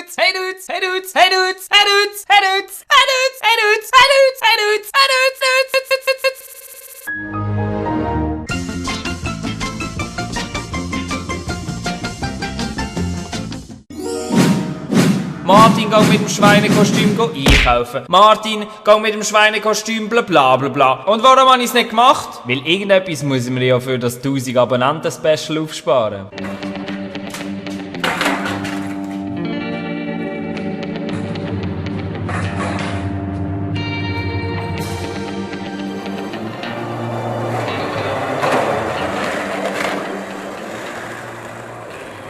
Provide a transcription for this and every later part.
dudes, hey dudes, hey dudes, hey dudes, hey dudes, hey dudes, hey dudes, hey dudes, hey dudes, hey dudes, hey dudes. Martin, geh mit dem Schweinekostüm einkaufen. Martin, geh mit dem Schweinekostüm bla bla bla bla. Und warum habe ich es nicht gemacht? Weil irgendetwas muss ich mir ja für das 1000 Abonnenten-Special aufsparen.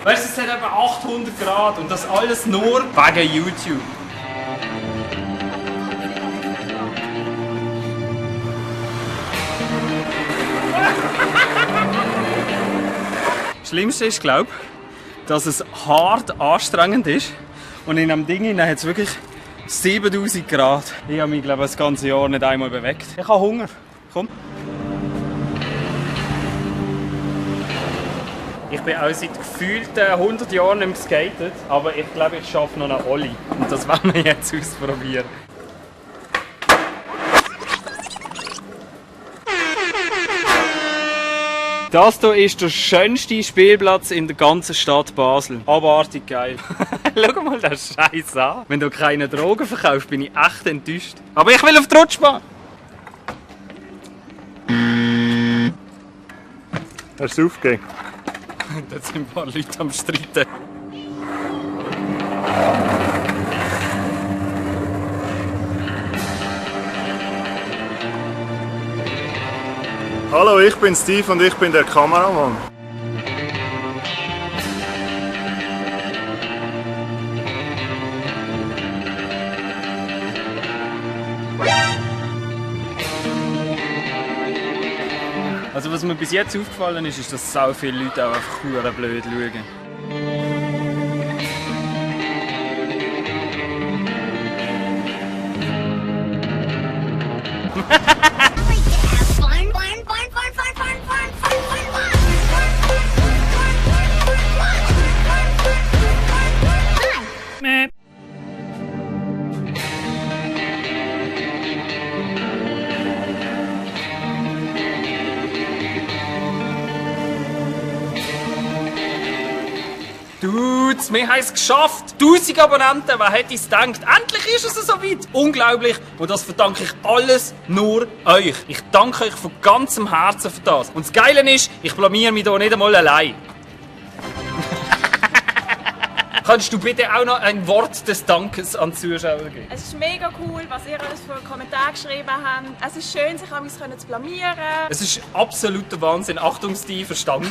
Weißt du, es hat etwa 800 Grad und das alles nur wegen YouTube. Das Schlimmste ist, glaube ich, dass es hart anstrengend ist. Und in einem Ding hat es wirklich 7000 Grad. Ich habe mich, glaube ich, das ganze Jahr nicht einmal bewegt. Ich habe Hunger. Komm. Ich bin auch seit gefühlten 100 Jahren nicht mehr geskatet, aber ich glaube, ich schaffe noch einen Olli. Und das werden wir jetzt ausprobieren. Das hier ist der schönste Spielplatz in der ganzen Stadt Basel. Abartig geil. Schau mal den Scheiß an. Wenn du keine Drogen verkaufst, bin ich echt enttäuscht. Aber ich will auf die Rutschbahn. Hast du aufgegeben? Da sind ein paar Leute am Streiten. Hallo, ich bin Steve und ich bin der Kameramann. Also was mir bis jetzt aufgefallen ist, dass so viele Leute auch einfach verdammt blöd schauen. Dudes, wir haben es geschafft! 1000 Abonnenten, wer hätte es gedacht? Endlich ist es so weit! Unglaublich! Und das verdanke ich alles nur euch. Ich danke euch von ganzem Herzen für das. Und das Geile ist, ich blamier mich hier nicht einmal allein. Kannst du bitte auch noch ein Wort des Dankes an die Zuschauer geben? Es ist mega cool, was ihr alles für Kommentare geschrieben habt. Es ist schön, sich an uns zu blamieren. Es ist absoluter Wahnsinn. Achtung, Steve, verstanden?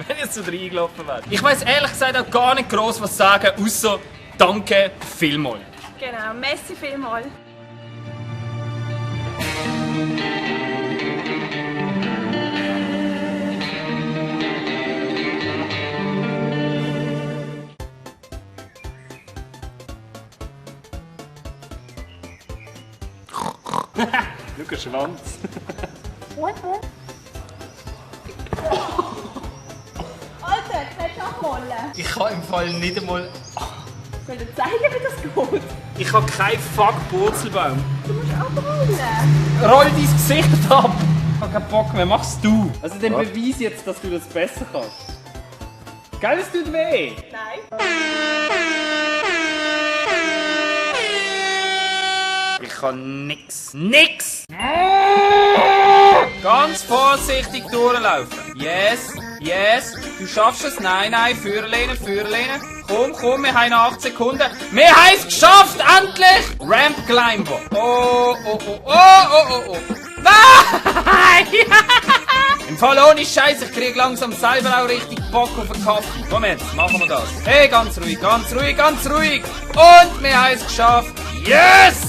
Wenn ihr so reingelaufen wärt. Ich weiss ehrlich gesagt auch gar nicht gross was sagen, außer Danke vielmals. Genau, merci vielmals. Schau, ein Schwanz. Alter, jetzt willst du abholen. Ich kann im Fall nicht einmal... Soll ich dir zeigen, wie das geht? Ich habe keinen fuck Purzelbaum. Du musst abholen. Roll dein Gesicht ab! Ich habe keinen Bock mehr, machst du! Also dann beweis jetzt, dass du das besser kannst. Gell, es tut weh! Nein. Ich kann nix. Nix! Ganz vorsichtig durchlaufen. Yes, yes. Du schaffst es. Nein, nein. Führerlehne, Führerlehne. Komm, komm, wir haben 8 Sekunden. Wir haben es geschafft, endlich! Ramp Climber. Oh, oh, oh, oh, oh, oh, oh. Nein! Im Fall ohne Scheiß, ich krieg langsam selber auch richtig Bock auf einen Kaffee. Komm jetzt, machen wir das. Hey, ganz ruhig, ganz ruhig, ganz ruhig. Und wir haben es geschafft. Yes!